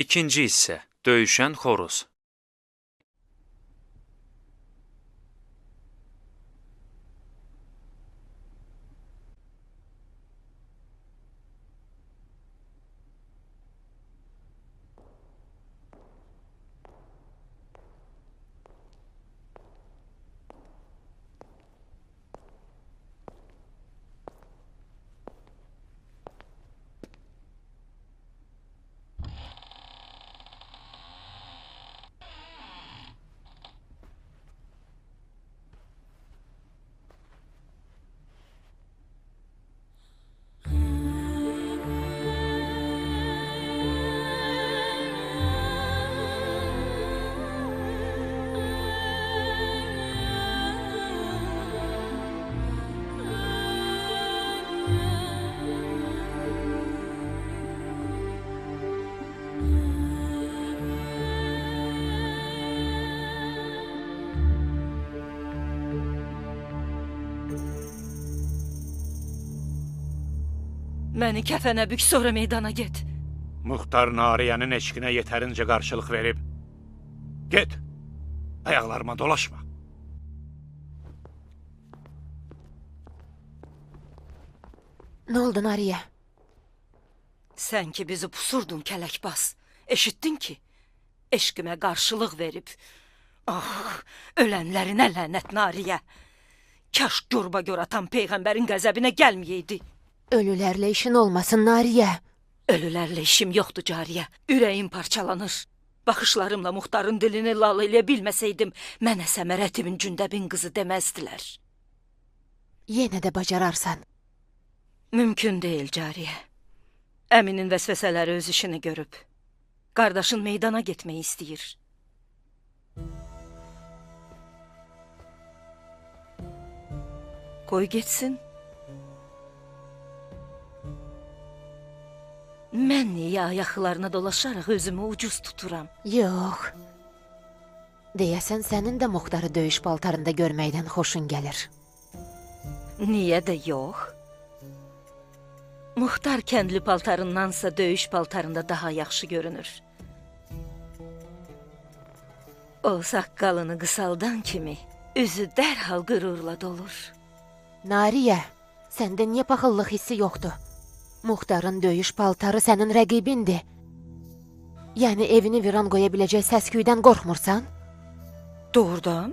İkinci hissə: Döyüşən xoruz. Məni kəfənə bük, sonra meydana get. Muxtar Nariyənin eşqinə yetərincə qarşılıq verib. Get, ayaqlarıma dolaşma. Nə oldu Nariyə? Sən ki bizi pusurdun kələkbaz. Eşitdin ki, eşqimə qarşılıq verib. Ah, ölənlərinə lənət Nariyə. Kaş görbagör atan peyğəmbərin qəzəbinə gəlməyeydi. Ölülərlə işin olmasın Nariyə. Ölülərlə işim yoxdur cariyə. Ürəyim parçalanır. Baxışlarımla Muxtarın dilini lal eləyə bilməsəydim, mənə Səmərətimin Cündəbin qızı deməzdilər. Yenə də bacararsan. Mümkün deyil cariyə. Əminin vəsvəsələri öz işini görüb. Qardaşın meydana getməyi istəyir. Qoy getsin. Mən niyə ayaqlarına dolaşaraq özümü ucuz tuturam? Yox. Deyəsən sənin də Muxtarı döyüş paltarında görməkdən xoşun gəlir. Niyə də yox? Muxtar kəndli paltarındansa döyüş paltarında daha yaxşı görünür. O saqqalını qısaldan kimi üzü dərhal qürurla dolur. Nariyə, səndə niyə paxıllıq hissi yoxdur? Muxtarın döyüş paltarı sənin rəqibindir. Yəni evini viran qoya biləcək səs-küydən qorxmursan? Doğrudan?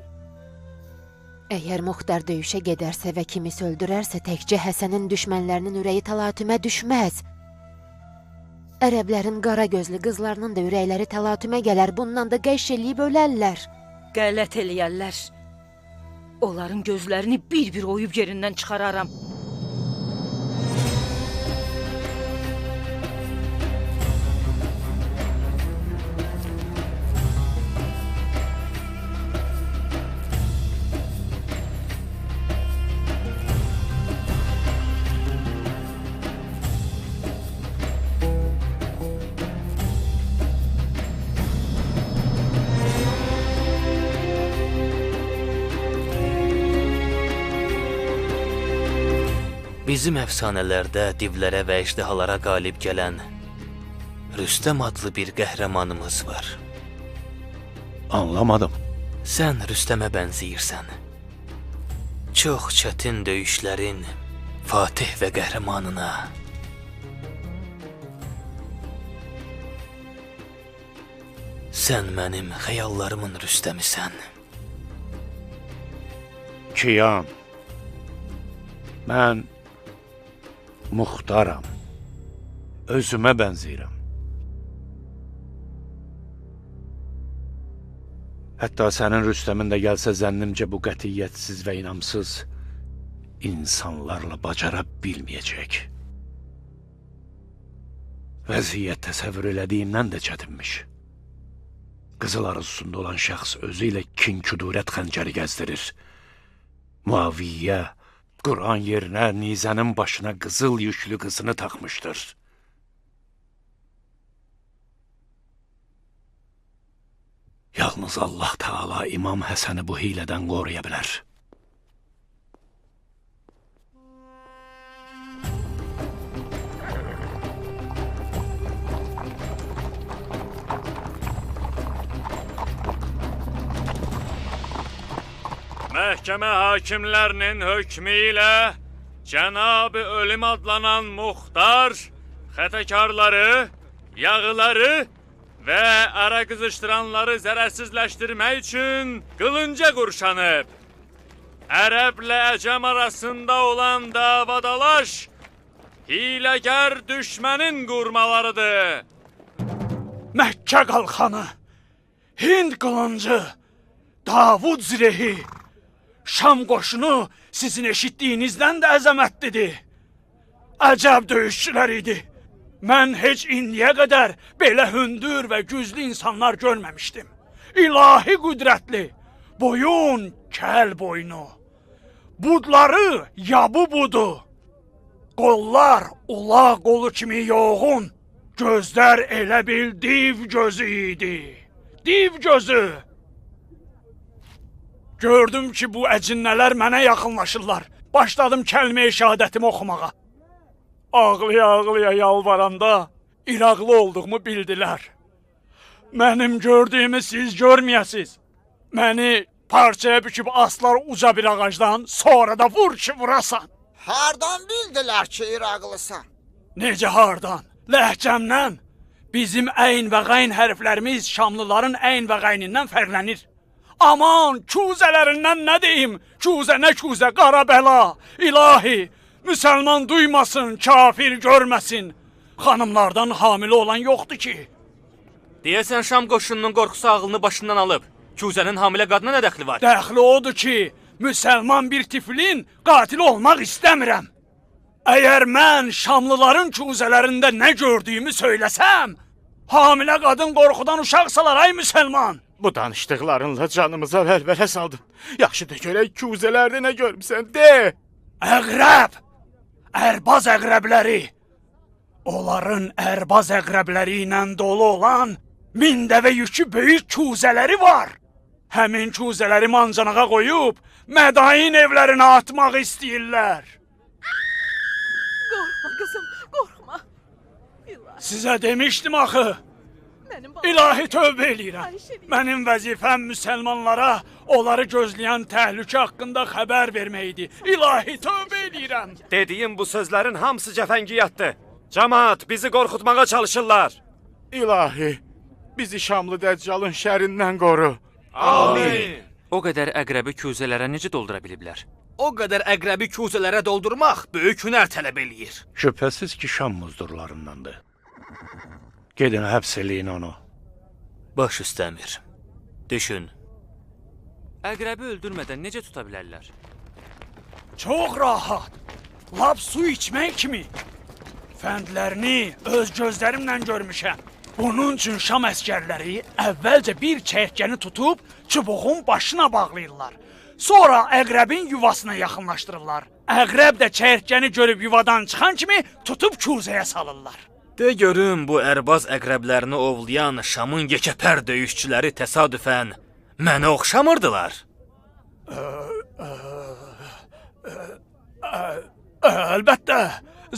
Əgər Muxtar döyüşə gedərsə və kimisi öldürərsə, təkcə Həsənin düşmənlərinin ürəyi təlatümə düşməz. Ərəblərin qara gözlü qızlarının da ürəkləri təlatümə gələr, bundan da qəş eləyib ölərlər. Qələt eləyərlər. Onların gözlərini bir-bir oyub yerindən çıxararam. Bizim əfsanələrdə divlərə və əjdahalara qalib gələn Rüstəm adlı bir qəhrəmanımız var. Anlamadım. Sən Rüstəmə bənzəyirsən. Çox çətin döyüşlərin fatih və qəhrəmanına. Sən mənim xəyallarımın Rüstəmisən. Kiyan, mən Muxtaram. Özümə bənzəyirəm. Hətta sənin Rüstəmin də gəlsə zənnimcə bu qətiyyətsiz və inamsız insanlarla bacara bilməyəcək. Vəziyyət təsəvvür elədiyimdən də çətinmiş. Qızıl arzusunda olan şəxs özü ilə kin-küdurət xəncəri gəzdirir. Muaviyyə Quran yerinə nizənin başına qızıl yüklü qızını taxmışdır. Yalnız Allah Teala İmam Həsəni bu hilədən qoruya bilər. Məhkəmə hakimlərinin hökmü ilə Cənab-ı Ölüm adlanan muxtar xətəkarları, yağıları və ara qızışdıranları zərərsizləşdirmək üçün qılınca qurşanıb. Ərəblə əcəm arasında olan davadalaş hiləgər düşmənin qurmalarıdır. Məkkə qalxanı, Hind qılıncı, Davud zirehi, Şam qoşunu sizin eşitdiyinizdən də əzəmətlidir. Əcəb döyüşçülər idi. Mən heç indiyə qədər belə hündür və güclü insanlar görməmişdim. İlahi qüdrətli, boyun kəl boynu, budları yabı budu, qollar ulaq qolu kimi yoğun, gözlər elə bil div gözü idi. Div gözü! Gördüm ki, bu əcinnələr mənə yaxınlaşırlar. Başladım kəlmə-i şəhadətimi oxumağa. Ağlaya-ağlaya yalvaranda İraqlı olduğumu bildilər. Mənim gördüyümü siz görməyəsiz. Məni parçaya büküb aslar uca bir ağacdan, sonra da vur ki vurasan. Hardan bildilər ki, İraqlısan? Necə hardan? Ləhcəmdən. Bizim əyn və qayn hərflərimiz Şamlıların əyn və qaynindən fərqlənir. Aman, kuzələrindən nə deyim? Kuzə nə kuzə, qara bəla. İlahi, müsəlman duymasın, kafir görməsin. Xanımlardan hamilə olan yoxdur ki. Deyəsən, Şam qoşununun qorxusu ağlını başından alıb. Kuzənin hamilə qadına nə dəxli var? Dəxli odur ki, müsəlman bir tiflin qatili olmaq istəmirəm. Əgər mən Şamlıların kuzələrində nə gördüyümü söyləsəm, hamilə qadın qorxudan uşaq salar, ay müsəlman. Bu danışdıqlarınla canımıza vəlvələ saldın. Yaxşı da görək kuzələrdə nə görmüsən, de! Əqrəb! Ərbaz əqrəbləri! Onların ərbaz əqrəbləri ilə dolu olan 1000 dəvə yükü böyük kuzələri var. Həmin kuzələri mancanağa qoyub Mədain evlərinə atmaq istəyirlər. Qorxma qızım, qorxma. Sizə demişdim axı. İlahi tövbə eləyirəm. Mənim vəzifəm müsəlmanlara onları gözləyən təhlükə haqqında xəbər vermək idi. İlahi tövbə eləyirəm. Dediyim bu sözlərin hamısı cəfəngiyatdır. Camaat bizi qorxutmağa çalışırlar. İlahi, bizi Şamlı Dəccalın şərindən qoru. Amin. O qədər əqrəbi kuzələrə necə doldura biliblər? O qədər əqrəbi kuzələrə doldurmaq böyük hünər tələb eləyir. Şübhəsiz ki, Şam muzdurlarındandır. Gedin, həbs eləyin onu. Baş üstə əmir. Düşün. Əqrəbi öldürmədən necə tuta bilərlər? Çox rahat. Lap su içmək kimi. Fəndlərini öz gözlərimlə görmüşəm. Bunun üçün Şam əskərləri əvvəlcə bir çəyirtkəni tutub çubuğun başına bağlayırlar. Sonra əqrəbin yuvasına yaxınlaşdırırlar. Əqrəb də çəyirtkəni görüb yuvadan çıxan kimi tutub kuzəyə salırlar. De görüm, bu ərbaz əqrəblərini ovlayan Şamın yekəpər döyüşçüləri təsadüfən mənə oxşamırdılar. Əlbəttə,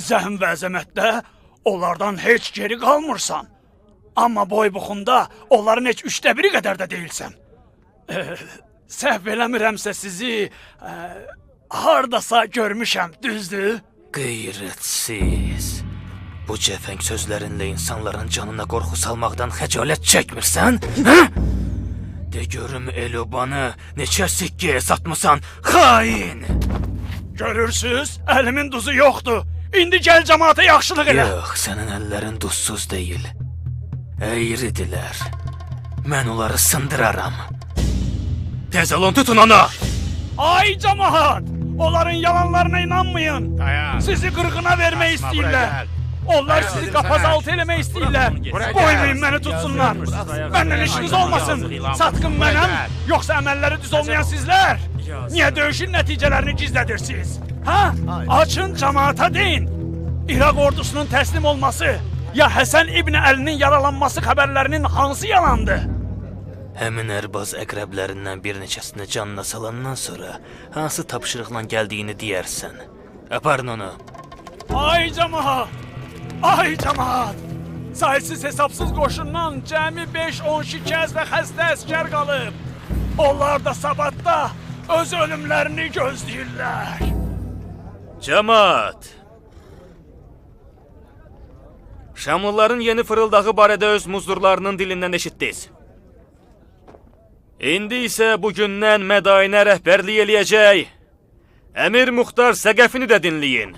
zəhm və əzəmətdə onlardan heç geri qalmırsan. Amma boy-buxunda onların heç 1/3 qədər də deyilsən. Səhv eləmirəmsə sizi hardasa görmüşəm, düzdür? Qeyrətsiz. Bu cəfəng sözlərinlə insanların canına qorxu salmaqdan xəcalət çəkmirsən? Hə? De görüm el-obanı neçə sikkəyə satmısan, xain! Görürsüz, əlimin duzu yoxdur. İndi gəl cəmaata yaxşılıq elə. Yox, sənin əllərin duzsuz deyil. Əyridirlər. Mən onları sındıraram. Tez olun, tutun onu! Ay cəmaat! Onların yalanlarına inanmayın. Dayan. Sizi qırğına vermək istəyirlər. Onlar sizi qapazaltı eləmək istəyirlər. Qoymayın məni tutsunlar. Məndən işiniz olmasın. Satqın mənəm, yoxsa əməlləri düz olmayan sizlər? Niyə döyüşün nəticələrini gizlədirsiniz? Hə? Açın cəmaata deyin. İraq ordusunun təslim olması ya Həsən İbni Əlinin yaralanması xəbərlərinin hansı yalandı? Həmin ərbaz əqrəblərindən bir neçəsini canına salandan sonra hansı tapşırıqla gəldiyini deyərsən. Aparın onu. Ay cəmaat! Ay cəmaat! Saysız hesabsız qoşundan cəmi 5-10 şikəst və xəstə əskər qalıb. Onlar da sabatda Öz ölümlərini gözləyirlər. Cəmaat! Şamlıların yeni fırıldağı barədə öz muzdurlarının dilindən eşitdiniz. İndi isə bugündən Mədainə rəhbərlik eləyəcək Əmir Muxtar Səqəfini də dinləyin.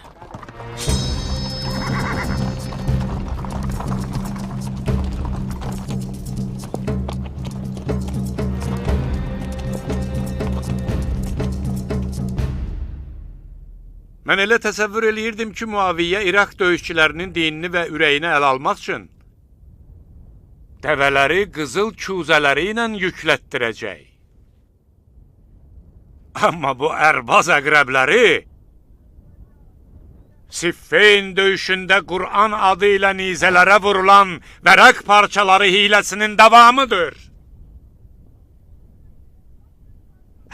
Mən elə təsəvvür eləyirdim ki, Muaviyyə İraq döyüşçülərinin dinini və ürəyini ələ almaq üçün dəvələri qızıl küzələri ilə yüklətdirəcək. Amma bu ərbaz əqrəbləri Siffeyn döyüşündə Qur'an adı ilə nizələrə vurulan vərəq parçaları hiləsinin davamıdır.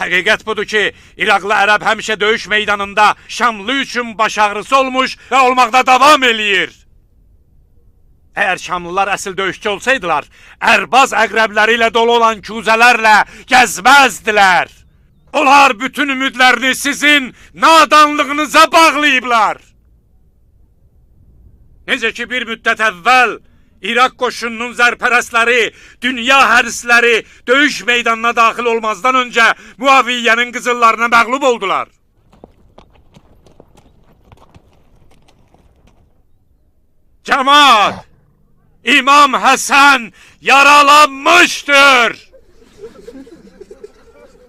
Həqiqət budur ki, İraqlı ərəb həmişə döyüş meydanında Şamlı üçün baş ağrısı olmuş və olmaqda davam eləyir. Əgər Şamlılar əsl döyüşçü olsaydılar, ərbaz əqrəbləri ilə dolu olan küzələrlə gəzməzdilər. Onlar bütün ümidlərini sizin nadanlığınıza bağlayıblar. Necə ki bir müddət əvvəl İraq qoşununun zərpərəstləri, dünya hərisləri döyüş meydanına daxil olmazdan öncə Muaviyyənin qızıllarına məğlub oldular. Cəmaat! İmam Həsən yaralanmışdır!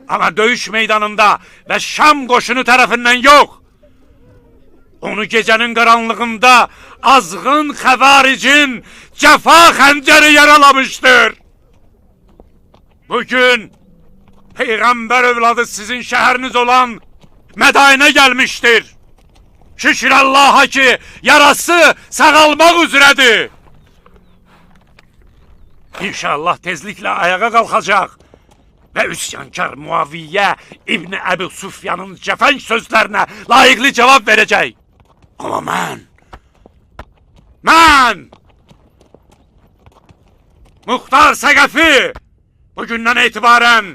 Amma döyüş meydanında və Şam qoşunu tərəfindən yox. Onu gecənin qaranlığında azğın xəvaricin cəfa xəncəri yaralamışdır. Bugün Peyğəmbər övladı sizin şəhəriniz olan Mədainə gəlmişdir. Şükür Allaha ki, yarası sağalmaq üzrədir. İnşallah tezliklə ayağa qalxacaq və üsyankar Muaviyyə İbni Əbi Sufyanın cəfəng sözlərinə layiqli cavab verəcək. Amma mən Muxtar Səqəfi bugündən etibarən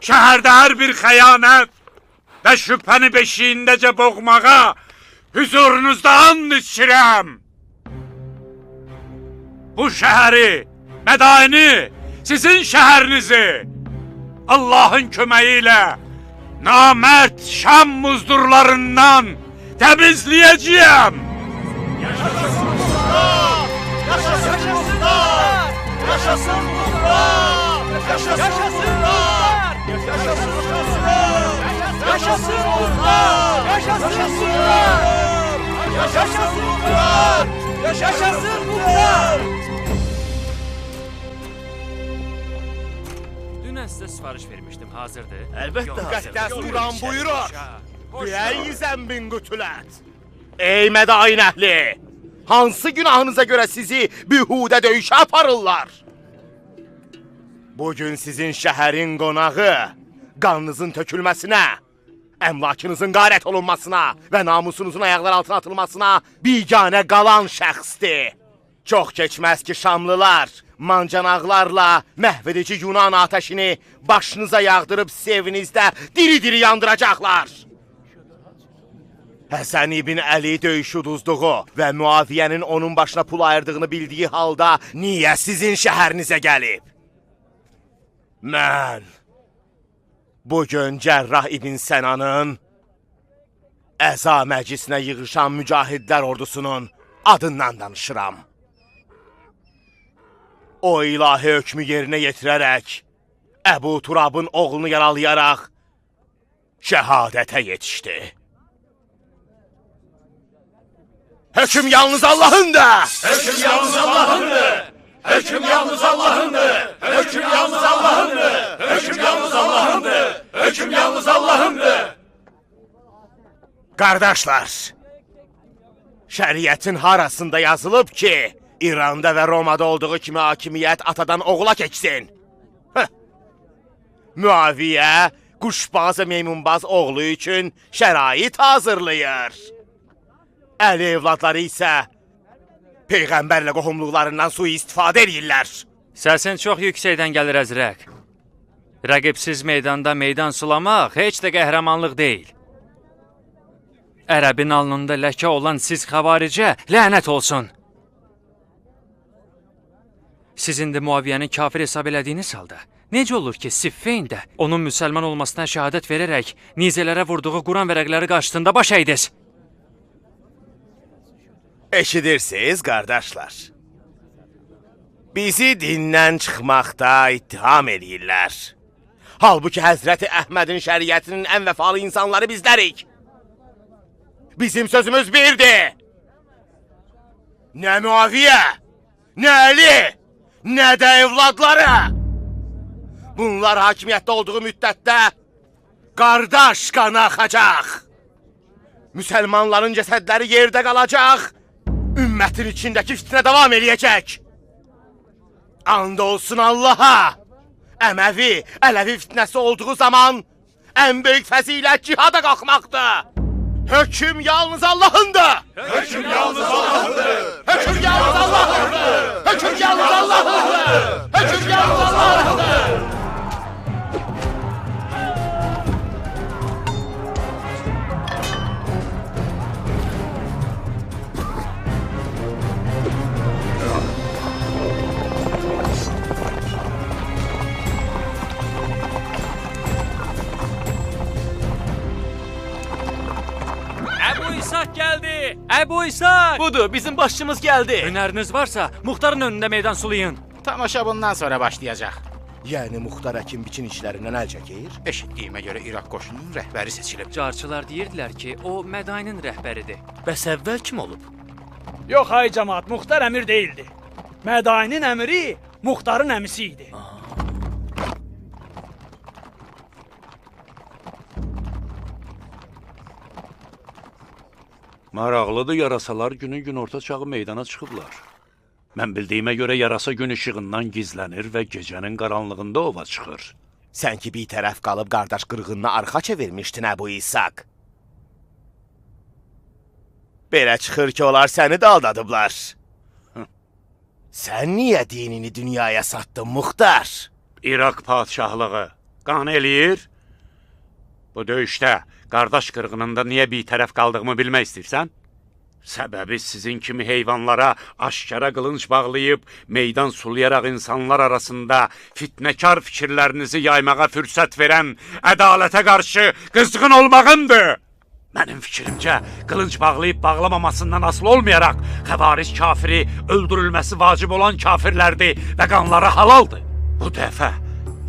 şəhərdə hər bir xəyanət və şübhəni beşiyindəcə boğmağa hüzurunuzda and içirəm. Bu şəhəri, Mədaini, sizin şəhərinizi Allahın köməyi ilə namərd Şam muzdurlarından təmizləyəcəyəm. Yaşasın Muxtar! Yaşasın Muxtar! Yaşasın Muxtar! Yaşasın Muxtar! Yaşasın Muxtar! Yaşasın Muxtar! Yaşasın Muxtar! Yaşasın Muxtar! Yaşasın Muxtar! Dünən sizə sifariş vermişdim, hazırdır? Əlbəttə hazırdır. Müqəddəs Quran buyurur. Biəy zəmbin qütülət. Ey Mədain əhli! Hansı günahınıza görə sizi bihudə döyüşə aparırlar? Bugün sizin şəhərin qonağı qanınızın tökülməsinə, əmlakınızın qarət olunmasına və namusunuzun ayaqlar altına atılmasına biganə qalan şəxsdir. Çox keçməz ki, Şamlılar mancanaqlarla məhvedici Yunan atəşini başınıza yağdırıb sevinizdə diri-diri yandıracaqlar. Həsən ibn Əli döyüşü uduzduğu və Muaviyyənin onun başına pul ayırdığını bildiyi halda niyə sizin şəhərinizə gəlib? Mən bugün Cərrah ibn Sənanın əza məclisinə yığışan mücahidlər ordusunun adından danışıram. O ilahi hökmü yerinə yetirərək, Əbu Turabın oğlunu yaralayaraq şəhadətə yetişdi. Hökm yalnız Allah'ındır! Hökm yalnız Allah'ındır! Hökm yalnız Allah'ındır! Hökm yalnız Allah'ındır! Hökm yalnız Allah'ındır! Hökm yalnız Allah'ındır! Qardaşlar, şəriətin harasında yazılıb ki, İranda və Romada olduğu kimi hakimiyyət atadan oğula keçsin. Müaviyyə quşbaz və meymunbaz oğlu üçün şərait hazırlayır. Əli evladları isə Peyğəmbərlə qohumluqlarından sui-istifadə edirlər. Səsin çox yüksəkdən gəlir Əzrək. Rəqibsiz meydanda meydan sulamaq heç də qəhrəmanlıq deyil. Ərəbin alnında ləkə olan siz xəvaricə lənət olsun. Siz indi Muaviyyəni kafir hesab elədiyiniz halda, necə olur ki, Siffeyn də onun müsəlman olmasına şəhadət verərək nizələrə vurduğu Quran vərəqləri qarşısında baş əydiz? Eşidirsiniz, qardaşlar. Bizi dindən çıxmaqda ittiham eləyirlər. Halbuki Həzrəti Əhmədin şəriətinin ən vəfalı insanları bizlərik. Bizim sözümüz birdir. Nə Muaviyyə, nə Əli, nə də evladları. Bunlar hakimiyyətdə olduğu müddətdə qardaş qanı axacaq. Müsəlmanların cəsədləri yerdə qalacaq. Ümmətin içindəki fitnə davam eləyəcək. And olsun Allaha! Əməvi, Ələvi fitnəsi olduğu zaman ən böyük fəzilət cihada qalxmaqdır. Hökm yalnız Allah'ındır. Hökm yalnız Allah'ındır. Hökm yalnız Allah'ındır. Hökm yalnız Allah'ındır. Hökm yalnız Allah'ındır. İshak geldi! Əbu İshak! Budur, bizim başçımız geldi. Hünəriniz varsa muxtarın önündə meydan sulayın. Tamaşa bundan sonra başlayacaq. Yəni muxtar əkin biçin işlərindən əl çəkir? Eşitdiyimə görə İraq qoşununun rəhbəri seçilib. Carçılar deyirdilər ki, o Mədainin rəhbəridir. Bəs əvvəl kim olub? Yox ay camaat, muxtar əmir deyildi. Mədainin əmiri muxtarın əmisi idi. Maraqlıdır, yarasalar günün günorta çağı meydana çıxıblar. Mən bildiyimə görə yarasa gün işığından gizlənir və gecənin qaranlığında ova çıxır. Sən ki bir tərəf qalıb qardaş qırğınına arxa çevirmişdin Əbu İshak. Belə çıxır ki, onlar səni də aldadıblar. Sən niyə dinini dünyaya satdın, muxtar? İraq padşahlığı qan eləyir. Bu döyüşdə qardaş qırğınında niyə bir tərəf qaldığımı bilmək istəyirsən? Səbəbi sizin kimi heyvanlara aşkara qılınc bağlayıb, meydan sulayaraq insanlar arasında fitnəkar fikirlərinizi yaymağa fürsət verən ədalətə qarşı qızğın olmağımdır. Mənim fikrimcə, qılınc bağlayıb bağlamamasından asılı olmayaraq, xəvaric kafiri öldürülməsi vacib olan kafirlərdir və qanları halaldır. Bu dəfə,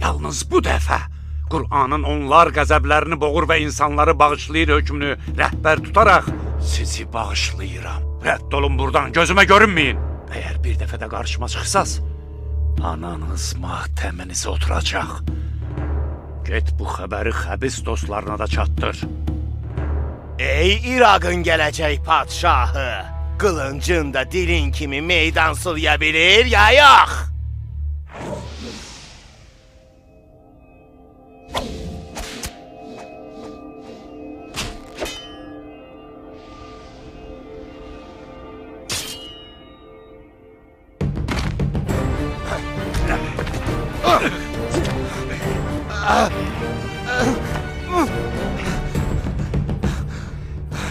yalnız bu dəfə, Qur'anın onlar qəzəblərini boğur və insanları bağışlayır hökmünü rəhbər tutaraq sizi bağışlayıram. Rədd olun buradan, gözümə görünməyin. Əgər bir dəfə də qarşıma çıxsaz, ananız mahtəminizə oturacaq. Get bu xəbəri xəbis dostlarına da çatdır. Ey İraqın gələcək padşahı, qılıncın da dilin kimi meydan sulaya bilir ya yox?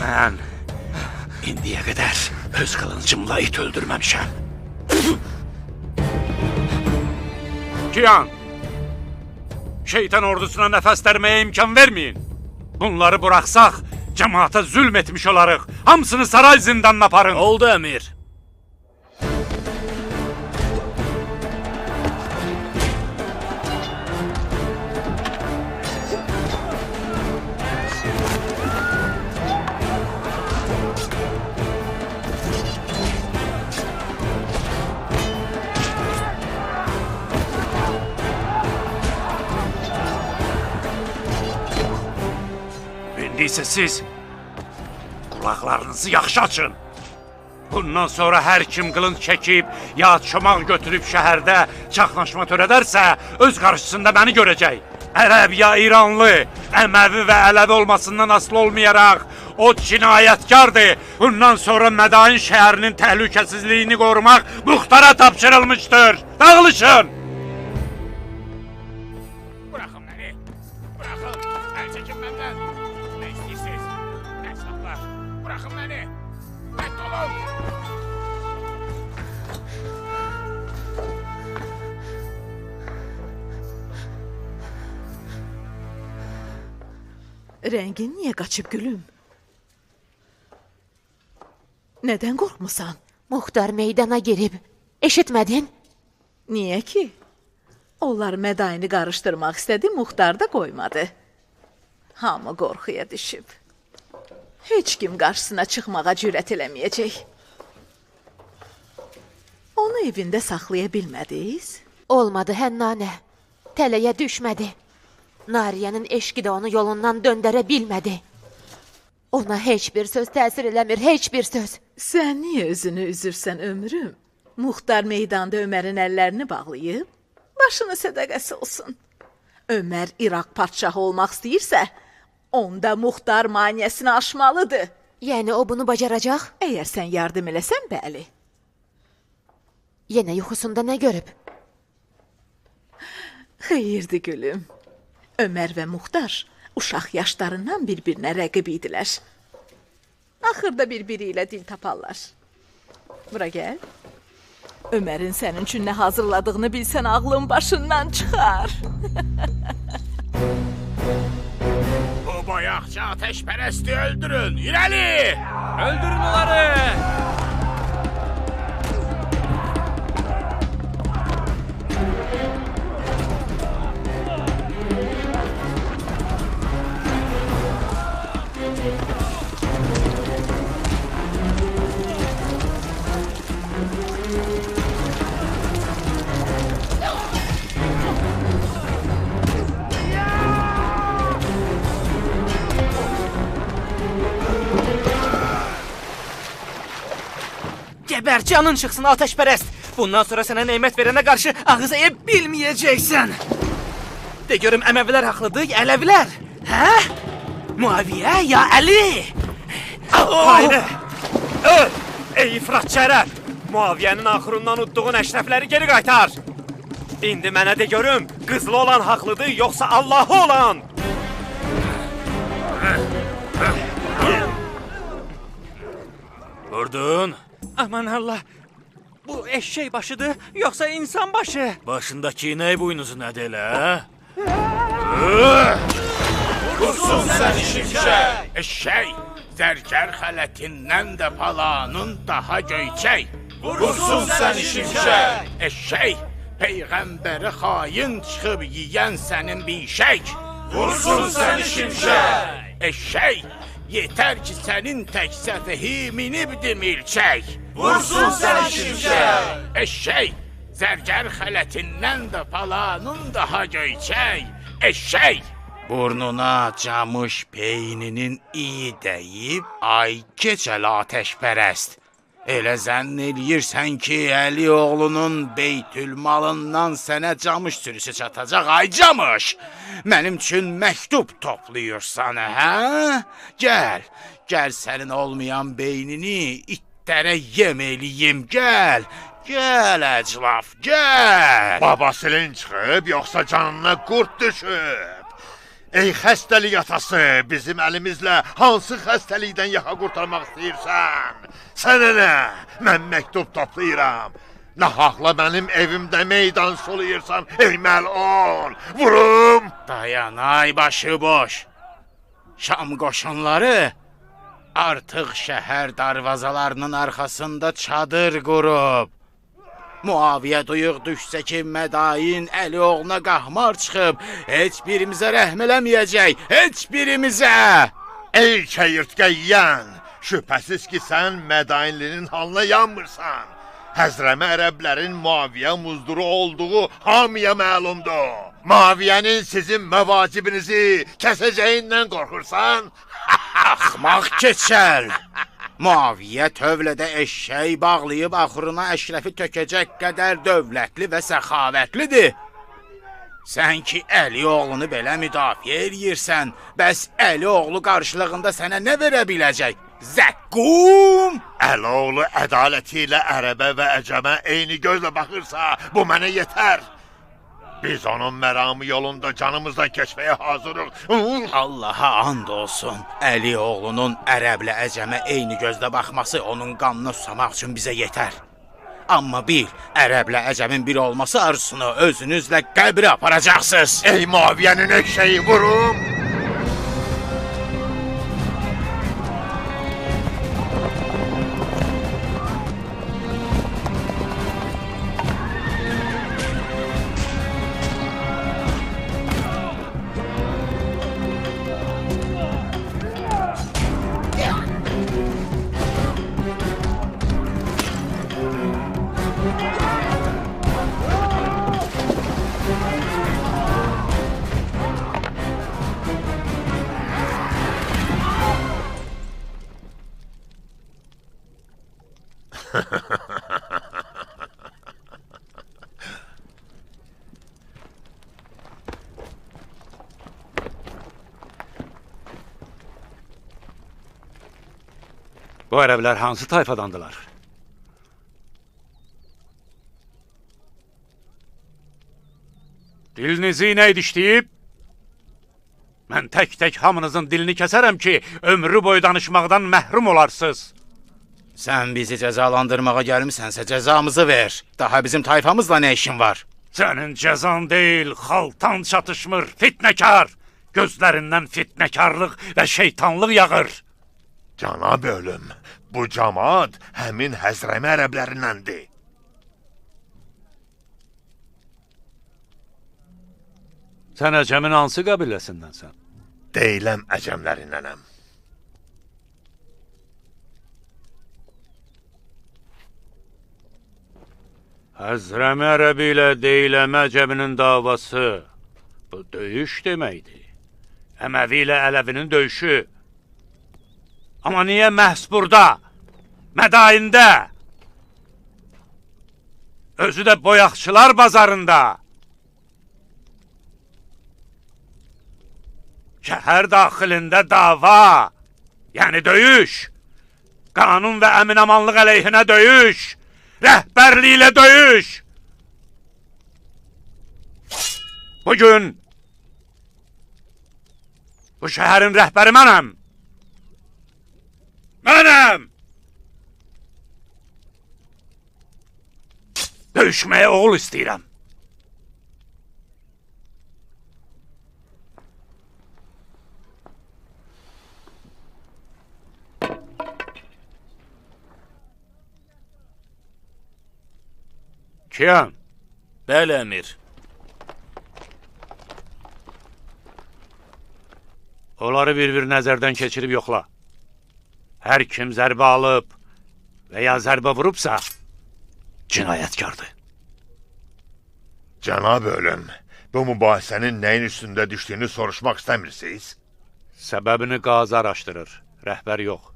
Mən indiyə qədər öz qılıncımla it öldürməmişəm. Kiyan! Şeytan ordusuna nəfəs dərməyə imkan verməyin. Bunları buraxsaq, cəmaata zülm etmiş olarıq. Hamısını saray zindanına aparın. Oldu əmir. İndi isə siz qulaqlarınızı yaxşı açın. Bundan sonra hər kim qılınc çəkib ya çomaq götürüb şəhərdə çaxnaşma törədərsə, öz qarşısında məni görəcək. Ərəb ya İranlı, Əməvi və Ələvi olmasından asılı olmayaraq o cinayətkardır. Bundan sonra Mədain şəhərinin təhlükəsizliyini qorumaq muxtara tapşırılmışdır. Dağılışın! Bırakın Rəngin niyə qaçıb gülüm? Nədən qorxmusan? Muxtar meydana girib. Eşitmədin? Niyə ki? Onlar Mədaini qarışdırmaq istədi, Muxtar da qoymadı. Hamı qorxuya düşüb. Heç kim qarşısına çıxmağa cürət eləməyəcək. Onu evində saxlaya bilmədiniz? Olmadı Hənnanə. Tələyə düşmədi. Nariyənin eşqi də onu yolundan döndərə bilmədi. Ona heç bir söz təsir eləmir, heç bir söz. Sən niyə özünü üzürsən ömrüm? Muxtar meydanda Ömərin əllərini bağlayıb, başını sədəqəsi olsun. Ömər İraq padşahı olmaq istəyirsə, onda Muxtar maneəsini aşmalıdır. Yəni o bunu bacaracaq? Əgər sən yardım eləsən, bəli. Yenə yuxusunda nə görüb? Xeyirdi gülüm. Ömər və Muxtar uşaq yaşlarından bir-birinə rəqib idilər. Axırda bir-biri ilə dil taparlar. Bura gəl. Ömərin sənin üçün nə hazırladığını bilsən ağlın başından çıxar. Bu boyaqçı ateşpərəsti öldürün! İrəli! Öldürün onları! Gəbər, canın çıxsın ateşpərəst! Bundan sonra sənə nemət verənə qarşı ağız əyə bilməyəcəksən! De görüm, Əməvilər haqlıdır, Ələvilər? Hə? Muaviyə ya Əli? Haydi! Öl! Ey ifratçı ərəb! Muaviyənin axırından udduğun əşrəfləri geri qaytar! İndi mənə de görüm, qızlı olan haqlıdır, yoxsa Allahı olan? Vurdun. Aman Allah! Bu eşek başıdır, yoxsa insan başı? Başındakı inək buynuzu nədir elə? Vursun səni şimşək! Eşək, zərgər xələtindən də palanın daha göyçək. Vursun səni şimşək! Eşək, peyğəmbəri xain çıxıb yiyən sənin bişək. Vursun səni şimşək! Eşək, yetər ki sənin tək səfəhi minibdi milçək. Vursun səni şimşək! Eşək, zərgər xələtindən də palanın daha göyçək. Eşək! Burnuna camış peyninin iyi dəyib, ay keçəl ateşpərəst. Elə zənn eləyirsən ki, Əli oğlunun beytülmalından sənə camış sürüsü çatacaq, ay camış! Mənim üçün məktub toplayırsan, hə? Gəl, gəl sənin olmayan beynini itlərə yem eləyim, gəl! Gəl əclaf, gəl! Babasının çıxıb, yoxsa canına qurd düşüb? Ey xəstəlik atası, bizim əlimizlə hansı xəstəlikdən yaxa qurtarmaq istəyirsən? Sənə nə? Mən məktub toplayıram. Nahaqla mənim evimdə meydan sulayırsan, ey məlun! Vurum! Dayan, ay başı boş. Şam qoşunları artıq şəhər darvazalarının arxasında çadır qurub. Muaviyə duyuq düşsə ki, Mədain Əli oğluna qahmar çıxıb, heç birimizə rəhm eləməyəcək, heç birimizə! Ey çəyirtkə yiyən, şübhəsiz ki, sən Mədainlinin halına yanmırsan. Həzrəmə ərəblərin Muaviyə muzduru olduğu hamıya məlumdur. Muaviyənin sizin məvacibinizi kəsəcəyindən qorxursan? Axmaq keçəl! Muaviyə tövlədə eşşək bağlayıb axırına əşrəfi tökəcək qədər dövlətli və səxavətlidir. Sən ki Əli oğlunu belə müdafiə eləyirsən, bəs Əli oğlu qarşılığında sənə nə verə biləcək? Zəqqum! Əli oğlu ədaləti ilə ərəbə və əcəmə eyni gözlə baxırsa, bu mənə yetər. Biz onun məramı yolunda canımızdan keçməyə hazırıq. Allaha and olsun, Əli oğlunun ərəblə əcəmə eyni gözlə baxması onun qanını susamaq üçün bizə yetər. Amma bil, ərəblə əcəmin bir olması arzusunu özünüzlə qəbrə aparacaqsınız. Ey Muaviyənin eşşəyi, vurum! Bu ərəblər hansı tayfadandılar? Dilinizi inək dişləyib, mən tək-tək hamınızın dilini kəsərəm ki, ömrü boyu danışmaqdan məhrum olarsınız. Sən bizi cəzalandırmağa gəlmisənsə cəzamızı ver. Daha bizim tayfamızla nə işin var? Sənin cəzan deyil, xaltan çatışmır, fitnəkar. Gözlərindən fitnəkarlıq və şeytanlıq yağır. Cənab ölüm, bu camaat həmin Həzrəmi ərəblərindəndir. Sən Əcəmin hansı qəbiləsindənsən? Deyləm əcəmlərindənəm. Həzrəmi ərəbi ilə Deyləmə əcəminin davası bu döyüş deməkdir. Əməvi ilə Ələvinin döyüşü. Amma niyə məhz burada, Mədaində, özü də boyaqçılar bazarında, şəhər daxilində dava, yəni döyüş, qanun və əminamanlıq əleyhinə döyüş, rəhbərliklə döyüş. Bugün bu şəhərin rəhbəri mənəm. Mənəm! Döyüşməyə oğul istəyirəm. Kiyan. Bəli, əmir. Onları bir-bir nəzərdən keçirib yoxla. Hər kim zərbə alıb və ya zərbə vurubsa, cinayətkardır. Cənab ölüm, bu mübahisənin nəyin üstündə düşdüyünü soruşmaq istəmirsiniz? Səbəbini qazı araşdırır, rəhbər yox.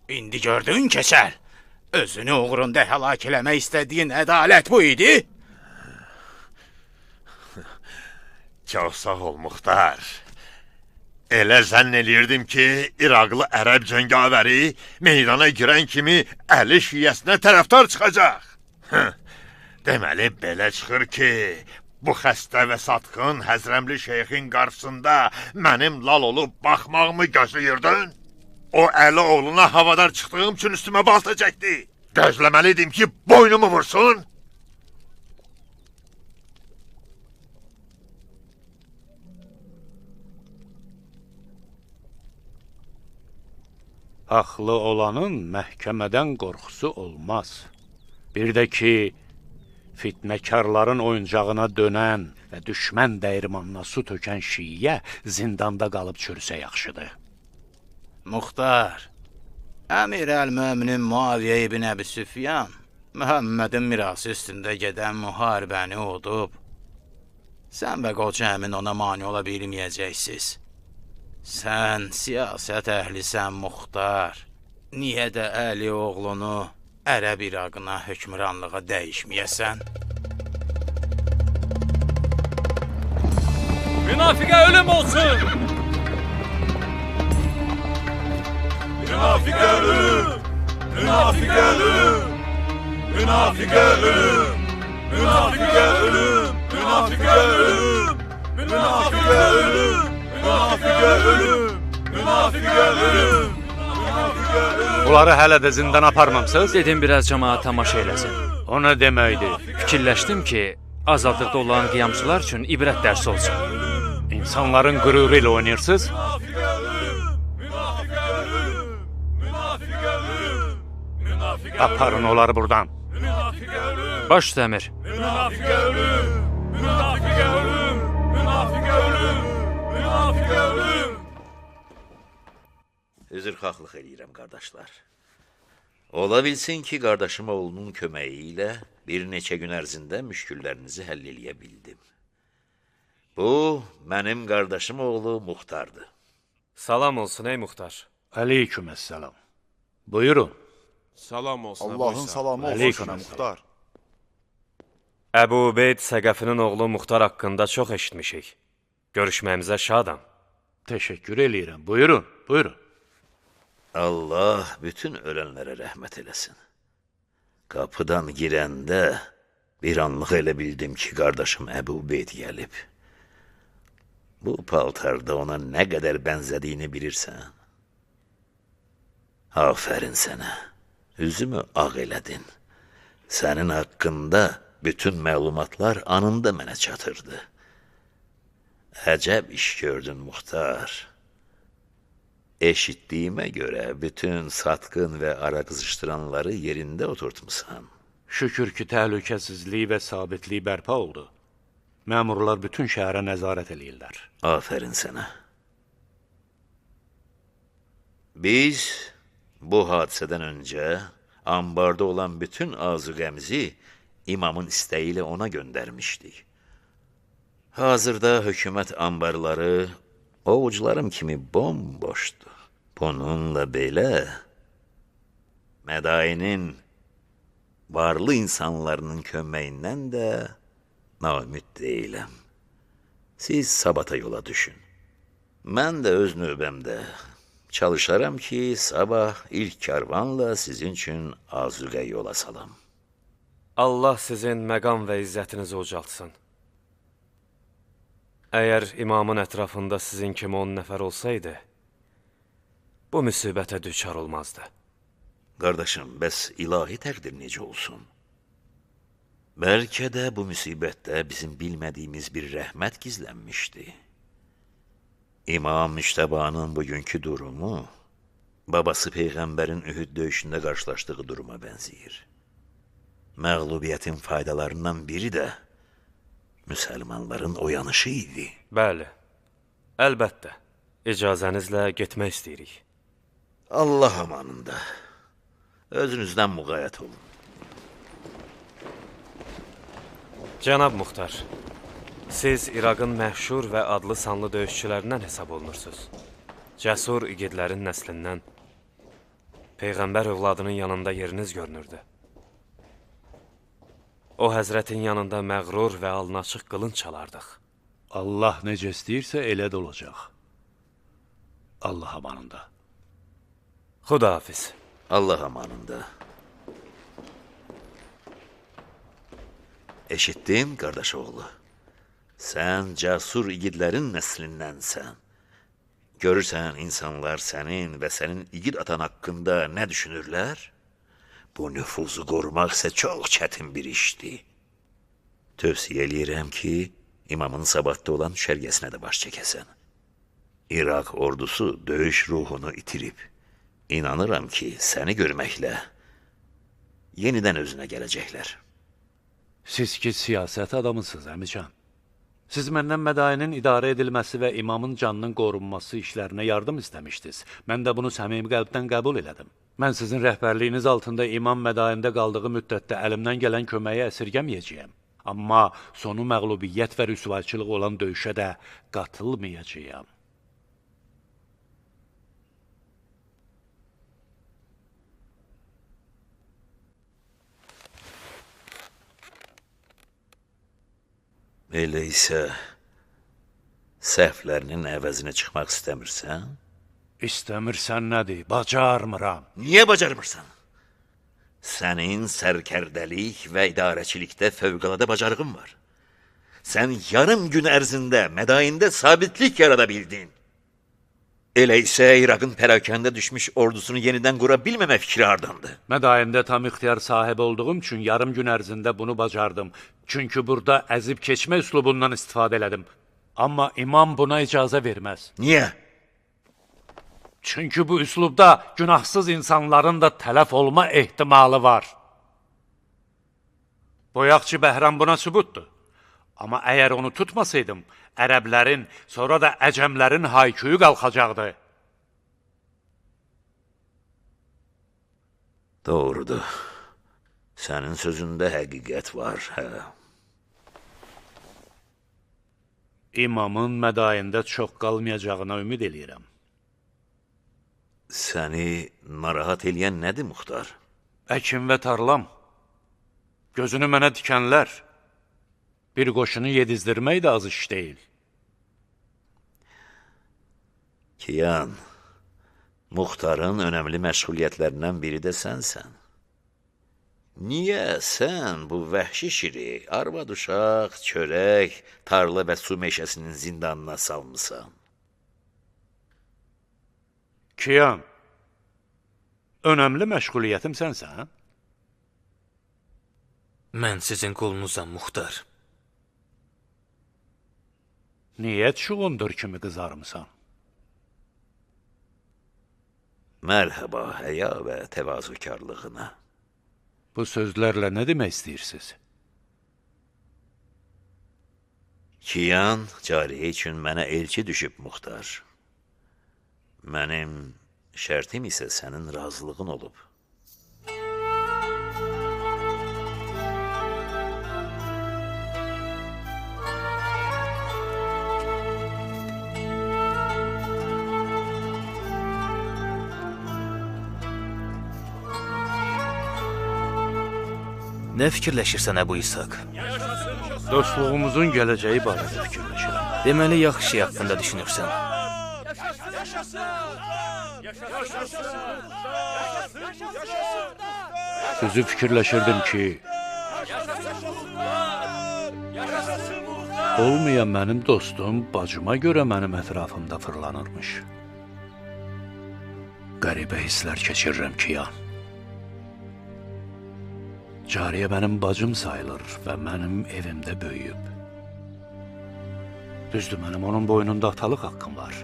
İndi gördün keçəl. Özünü uğrunda həlak eləmək istədiyin ədalət bu idi? Çox sağ ol, Muxtar. Elə zənn eləyirdim ki, İraqlı ərəb cəngavəri meydana girən kimi Əli şiyyəsinə tərəfdar çıxacaq. Deməli, belə çıxır ki, bu xəstə və satqın Həzrəmli şeyxin qarşısında mənim lal olub baxmağımı gözləyirdin? O Əli oğluna havadar çıxdığım üçün üstümə balta çəkdi. Gözləməliydim ki, boynumu vursun. Haqlı olanın məhkəmədən qorxusu olmaz. Bir də ki, fitnəkarların oyuncağına dönən və düşmən dəyirmanına su tökən şiiyə zindanda qalıb çürüsə yaxşıdır. Muxtar, Əmir əl-Möminin Muaviyə ibn Əbi Süfyan Məhəmmədin mirası üstündə gedən müharibəni udub. Sən və qoca əmin ona mane ola bilməyəcəksiniz. Sən siyasət əhlisən, Muxtar. Niyə də Əli oğlunu Ərəb İraqına hökmranlığa dəyişməyəsən? Münafiqə ölüm olsun! Münafiqə ölüm! Münafiqə ölüm! Münafiqə ölüm! Münafiqə ölüm! Münafiqə ölüm! Münafiqə ölüm! Münafiqə ölüm! Münafiqə ölüm! Onları hələ də zindana aparmamsınız? Dedim biraz camaat tamaşa eləsin. O nə deməkdir? Fikirləşdim ki, azadlıqda olan qiyamçılar üçün ibrət dərsi olsun. İnsanların qüruru ilə oynayırsınız? Aparın onları buradan. Baş üstə əmir. Münafiqə ölüm! Münafiqə ölüm! Münafiqə ölüm! Münafiqə ölüm! Üzrxahlıq eləyirəm, qardaşlar. Ola bilsin ki, qardaşım oğlunun köməyi ilə bir neçə gün ərzində müşküllərinizi həll eləyə bildim. Bu, mənim qardaşım oğlu Muxtardır. Salam olsun, ey Muxtar. Aleyküməssalam. Buyurun. Salam olsun. Allahın salamı olsun, Muxtar. Əbu Ubeyd Səqəfinin oğlu Muxtar haqqında çox eşitmişik. Görüşməyimizə şadam. Təşəkkür eləyirəm. Buyurun, buyurun. Allah bütün ölənlərə rəhmət eləsin. Qapıdan girəndə bir anlıq elə bildim ki, qardaşım Əbu Ubeyd gəlib. Bu paltarda ona nə qədər bənzədiyini bilirsən. Afərin sənə, üzümü ağ elədin. Sənin haqqında bütün məlumatlar anında mənə çatırdı. Əcəb iş gördün, Muxtar. Eşitdiyimə görə bütün satqın və ara qızışdıranları yerində oturtmusan. Şükür ki, təhlükəsizlik və sabitlik bərpa oldu. Məmurlar bütün şəhərə nəzarət eləyirlər. Afərin sənə. Biz bu hadisədən öncə ambarda olan bütün azuqəmizi imamın istəyi ilə ona göndərmişdik. Hazırda hökumət ambarları ovucularım kimi bomboşdur. Bununla belə Mədainin varlı insanlarının köməyindən də naümid deyiləm. Siz Sabata yola düşün. Mən də öz növbəmdə çalışaram ki, sabah ilk karvanla sizin üçün azuqə yola salam. Allah sizin məqam və izzətinizi ucaltsın. Əgər imamın ətrafında sizin kimi 10 nəfər olsaydı, bu müsibətə düçar olmazdı. Qardaşım, bəs ilahi təqdir necə olsun? Bəlkə də bu müsibətdə bizim bilmədiyimiz bir rəhmət gizlənmişdi. İmam Müçtəbanın bugünkü durumu, babası Peyğəmbərin Ühüd döyüşündə qarşılaşdığı duruma bənzəyir. Məğlubiyyətin faydalarından biri də müsəlmanların oyanışı idi. Bəli, əlbəttə. İcazənizlə getmək istəyirik. Allah amanında. Özünüzdən müğayət olun. Cənab Muxtar, siz İraqın məşhur və adlı sanlı döyüşçülərindən hesab olunursunuz. Cəsur igidlərin nəslindən Peyğəmbər övladının yanında yeriniz görünürdü. O həzrətin yanında məğrur və alnı açıq qılınc çalardıq. Allah necə istəyirsə elə də olacaq. Allah amanında. Xudahafiz. Allah amanında. Eşitdin, qardaş oğlu. Sən cəsur igidlərin nəslindənsən. Görürsən, insanlar sənin və sənin igid atan haqqında nə düşünürlər? Bu nüfuzu qorumaq isə çox çətin bir işdir. Tövsiyə eləyirəm ki, imamın Sabatda olan düşərgəsinə də baş çəkəsən. İraq ordusu döyüş ruhunu itirib. İnanıram ki, səni görməklə yenidən özünə gələcəklər. Siz ki, siyasət adamısınız, əmican. Siz məndən Mədainin idarə edilməsi və imamın canının qorunması işlərinə yardım istəmişdiniz. Mən də bunu səmimi qəlbdən qəbul elədim. Mən sizin rəhbərliyiniz altında imam Mədaində qaldığı müddətdə əlimdən gələn köməyi əsirgəməyəcəyəm. Amma sonu məğlubiyyət və rüsvayçılıq olan döyüşə də qatılmayacağam. Elə isə səhvlərinin əvəzinə çıxmaq istəmirsən? İstəmirsən nədir? Bacarmıram. Niyə bacarmırsan? Sənin sərkərdəlik və idarəçilikdə fövqəladə bacarığın var. Sən yarım gün ərzində Mədaində sabitlik yarada bildin. Elə isə İraqın pərakəndə düşmüş ordusunu yenidən qura bilməmə fikri hardandı? Mədaində tam ixtiyar sahibi olduğum üçün yarım gün ərzində bunu bacardım. Çünki burada əzib keçmə üslubundan istifadə elədim. Amma imam buna icazə verməz. Niyə? Çünki bu üslubda günahsız insanların da tələf olma ehtimalı var. Boyaqçı Bəhram buna sübutdur. Amma əgər onu tutmasaydım, ərəblərin, sonra da əcəmlərin hayküyü qalxacaqdı. Doğrudur. Sənin sözündə həqiqət var, hə? İmamın Mədaində çox qalmayacağına ümid eləyirəm. Səni narahat eləyən nədir, Muxtar? Əkin və tarlam. Gözünü mənə dikənlər. Bir qoşunu yedizdirmək də az iş deyil. Kiyan, Muxtarın önəmli məşğuliyyətlərindən biri də sənsən. Niyə sən bu vəhşi şiri arvad uşaq, çörək, tarla və su meşəsinin zindanına salmısan? Kiyan, önəmli məşğuliyyətim sənsən? Mən sizin qulunuzam, Muxtar. Niyə çuğundur kimi qızarmısan? Mərhəba həya və təvazökarlığına. Bu sözlərlə nə demək istəyirsiniz? Kiyan cariyə üçün mənə elçi düşüb, Muxtar. Mənim şərtim isə sənin razılığın olub. Nə fikirləşirsən, Əbu İshak? Dostluğumuzun gələcəyi barədə fikirləşirəm. Deməli, yaxşı şey haqqında düşünürsən. Sözü fikirləşirdim ki, olmayan mənim dostum bacıma görə mənim ətrafımda fırlanırmış. Qəribə hisslər keçirirəm ki, Cariyə mənim bacım sayılır və mənim evimdə böyüyüb. Düzdür, mənim onun boynunda atalıq haqqım var.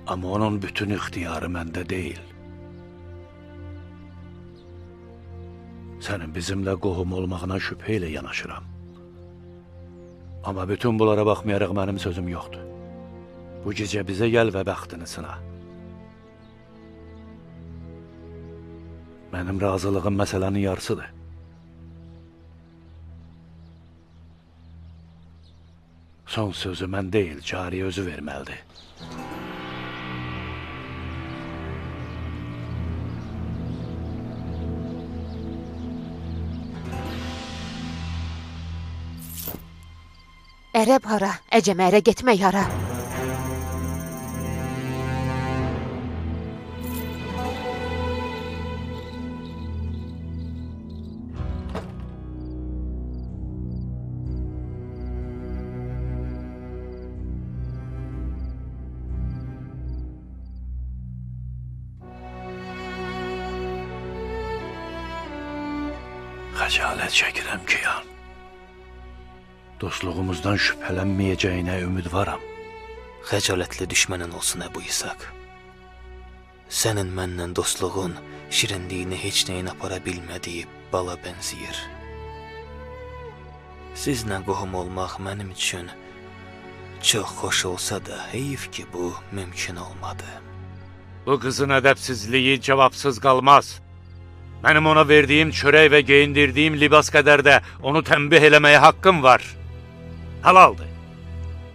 Amma onun bütün ixtiyarı məndə deyil. Sənin bizimlə qohum olmağına şübhə ilə yanaşıram. Amma bütün bunlara baxmayaraq mənim sözüm yoxdur. Bu gecə bizə gəl və bəxtini sına. Mənim razılığım məsələnin yarısıdır. Son sözü mən deyil, cariyə özü verməlidir. Ərəb hara, əcəmə ərə getmək hara? Xəcalət çəkirəm Kiyan. Dostluğumuzdan şübhələnməyəcəyinə ümidvaram. Xəcalətli düşmənin olsun Əbu İshak. Sənin mənlə dostluğun şirinliyini heç nəyin apara bilmədiyi bala bənziyir. Sizlə qohum olmaq mənim üçün çox xoş olsa da, heyif ki bu mümkün olmadı. Bu qızın ədəbsizliyi cavabsız qalmaz. Mənim ona verdiyim çörək və geyindirdiyim libas qədər də onu tənbih eləməyə haqqım var. Halaldır.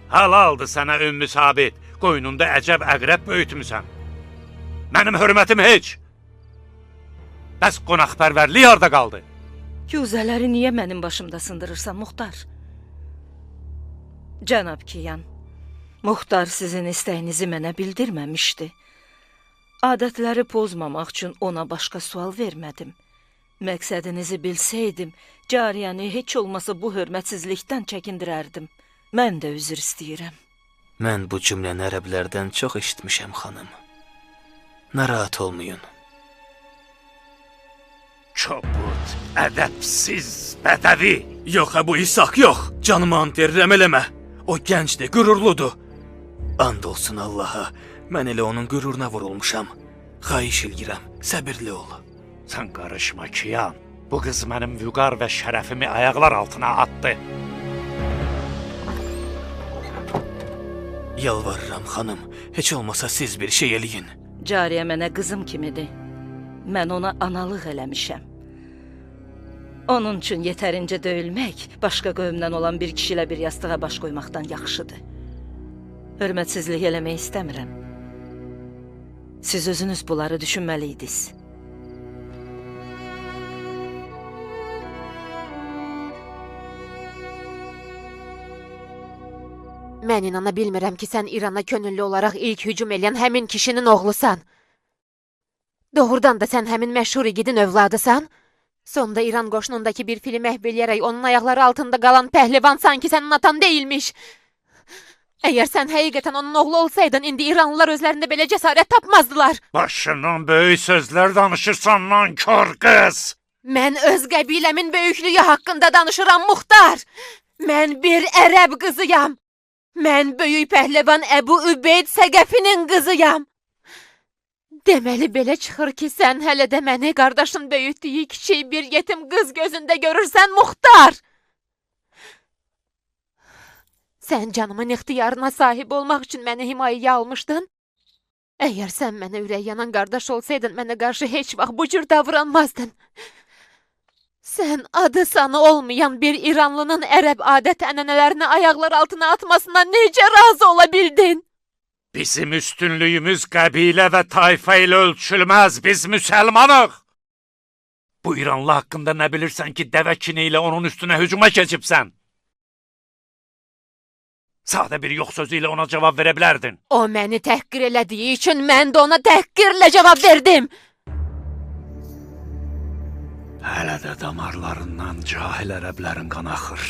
Halaldır sənə Ümmü Sabit. Qoynunda əcəb əqrəb böyütmüsən. Mənim hörmətim heç. Bəs qonaqpərvərlik harda qaldı? Küzələri niyə mənim başımda sındırırsan, Muxtar? Cənab Kiyan, Muxtar sizin istəyinizi mənə bildirməmişdi. Adətləri pozmamaq üçün ona başqa sual vermədim. Məqsədinizi bilsəydim, cariyəni heç olmasa bu hörmətsizlikdən çəkindirərdim. Mən də üzr istəyirəm. Mən bu cümləni ərəblərdən çox eşitmişəm, xanım. Narahat olmayın. Çobud, ədəbsiz, bədəvi. Yox, Əbu İshak, yox. Canımı and verirəm, eləmə. O gəncdir, qürurludur. And olsun Allaha. Mən elə onun qüruruna vurulmuşam. Xahiş eləyirəm, səbirli ol. Sən qarışma Kiyan. Bu qız mənim vüqar və şərəfimi ayaqlar altına atdı. Yalvarıram xanım, heç olmasa siz bir şey eləyin. Cariyə mənə qızım kimidir. Mən ona analıq eləmişəm. Onun üçün yetərincə döyülmək, başqa qövmdən olan bir kişi ilə bir yastığa baş qoymaqdan yaxşıdır. Hörmətsizlik eləmək istəmirəm. Siz özünüz bunları düşünməliydiniz. Mən inana bilmirəm ki, sən İrana könüllü olaraq ilk hücum eləyən həmin kişinin oğlusan. Doğrudan da sən həmin məşhur igidin övladısan? Sonda İran qoşunundakı bir fili məhv eləyərək onun ayaqları altında qalan pəhlivan sanki sənin atan deyilmiş. Əgər sən həqiqətən onun oğlu olsaydın, indi İranlılar özlərində belə cəsarət tapmazdılar. Başından böyük sözlər danışırsan, nankor qız. Mən öz qəbiləmin böyüklüyü haqqında danışıram, Muxtar. Mən bir ərəb qızıyam. Mən böyük pəhləvan Əbu Übeyd Səqəfinin qızıyam. Deməli belə çıxır ki, sən hələ də məni qardaşın böyütdüyü kiçik bir yetim qız gözündə görürsən, Muxtar. Sən canımın ixtiyarına sahib olmaq üçün məni himayəyə almışdın. Əgər sən mənə ürək yanan qardaş olsaydın, mənə qarşı heç vaxt bu cür davranmazdın. Sən adı sanı olmayan bir İranlının ərəb adət-ənənələrini ayaqlar altına atmasına necə razı ola bildin? Bizim üstünlüyümüz qəbilə və tayfa ilə ölçülməz, biz müsəlmanıq. Bu İranlı haqqında nə bilirsən ki, dəvə kini ilə onun üstünə hücuma keçibsən? Sadə bir yox sözü ilə ona cavab verə bilərdin. O məni təhqir elədiyi üçün mən də ona təhqirlə cavab verdim. Hələ də damarlarından cahil ərəblərin qanı axır.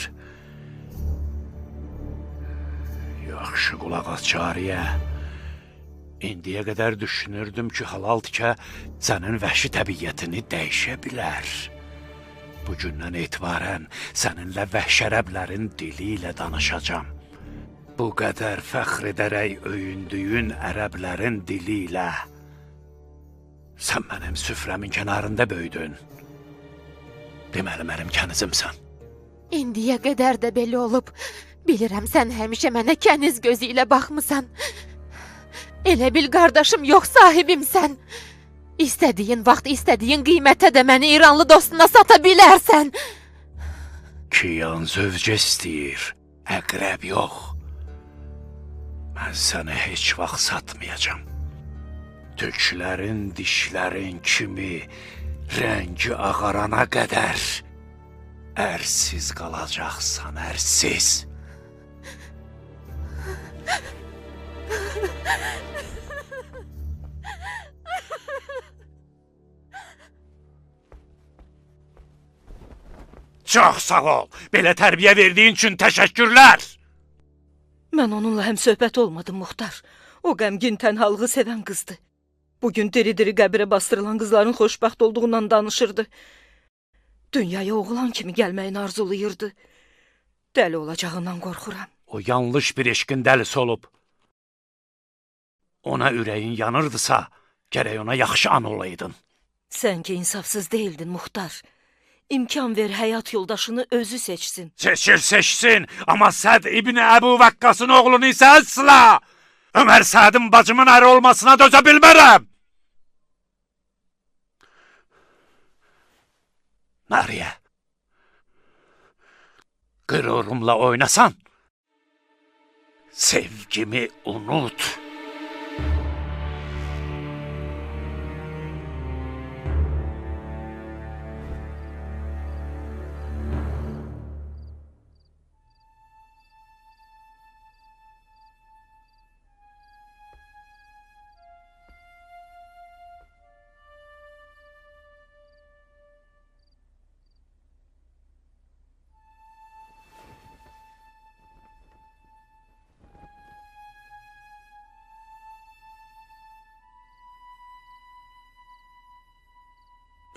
Yaxşı qulaq as, cariyə. İndiyə qədər düşünürdüm ki, halal tikə sənin vəhşi təbiyyətini dəyişə bilər. Bugündən etibarən səninlə vəhşi ərəblərin dili ilə danışacağam. Bu qədər fəxr edərək öyündüyün ərəblərin dili ilə. Sən mənim süfrəmin kənarında böyüdün. Deməli, mənim kənizimsən. İndiyə qədər də belə olub. Bilirəm, sən həmişə mənə kəniz gözü ilə baxmısan. Elə bil qardaşım yox, sahibimsən. İstədiyin vaxt, istədiyin qiymətə də məni İranlı dostuna sata bilərsən. Kiyan zövcə istəyir, əqrəb yox. Mən səni heç vaxt satmayacam. Tüklərin, dişlərin kimi rəngi ağarana qədər ərsiz qalacaqsan, ərsiz. Çox sağ ol. Belə tərbiyə verdiyin üçün təşəkkürlər. Mən onunla həmsöhbət olmadım, Muxtar. O qəmgin tənhalığı sevən qızdı. Bugün diri-diri qəbrə bastırılan qızların xoşbəxt olduğundan danışırdı. Dünyaya oğlan kimi gəlməyini arzulayırdı. Dəli olacağından qorxuram. O yanlış bir eşqin dəlisi olub. Ona ürəyin yanırdısa, gərək ona yaxşı ana olaydın. Sən ki insafsız deyildin, Muxtar. İmkan ver həyat yoldaşını özü seçsin. Seçir seçsin, amma Səd İbni Əbu Vəqqasın oğlunu isə əsla! Ömər Sədin bacımın əri olmasına dözə bilmərəm! Nariyə, qürurumla oynasan, sevgimi unut.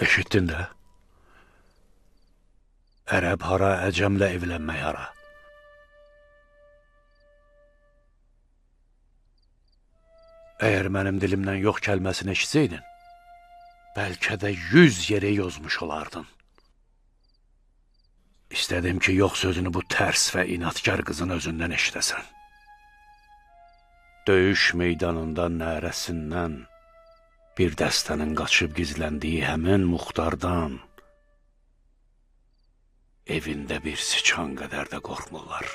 Eşitdin də? Ərəb hara, əcəmlə evlənmək hara? Əgər mənim dilimdən yox kəlməsini eşitsəydin, bəlkə də 100 yerə yozmuş olardın. İstədim ki, yox sözünü bu tərs və inadkar qızın özündən eşidəsən. Döyüş meydanında nərəsindən bir dəstənin qaçıb gizləndiyi həmin Muxtardan evində bir siçan qədər də qorxmurlar.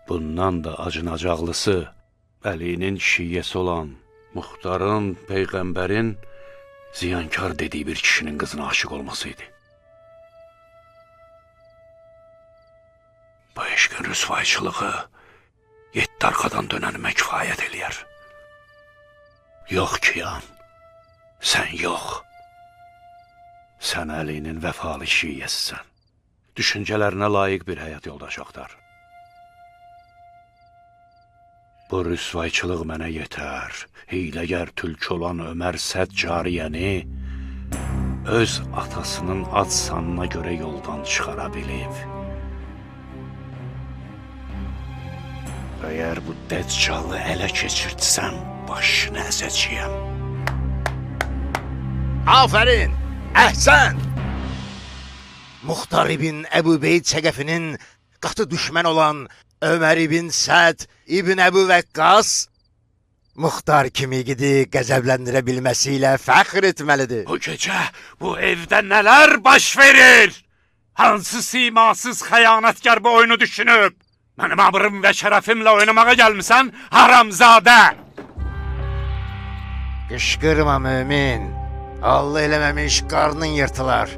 Bundan da acınacaqlısı Əlinin şiyyəsi olan Muxtarın, Peyğəmbərin ziyankar dediyi bir kişinin qızına aşiq olması idi. rüsvayçılığı 7 arxadan dönənimə kifayət eləyər. Yox Kiyan, sən yox. Sən Əlinin vəfalı şiyyəsisən. Düşüncələrinə layiq bir həyat yoldaşı axtar. Bu rüsvayçılıq mənə yetər. Hiyləgər tülkü olan Ömər Səd cariyəni öz atasının ad sanına görə yoldan çıxara bilib. Əgər bu dəccalı ələ keçirtsəm, başını əzəcəyəm. Afərin! Əhsən! Muxtar ibn Əbu Beyd Səqəfinin qatı düşmən olan Ömər ibn Səd ibn Əbu Vəqqas Muxtar kimi igidi qəzəbləndirə bilməsi ilə fəxr etməlidir. Bu gecə bu evdə nələr baş verir? Hansı simasız xəyanətkar bu oyunu düşünüb? Mənim abrım və şərəfimlə oynamağa gəlmisən, haramzadə! Qışqırma mömin. Allah eləməmiş qarnın yırtılar.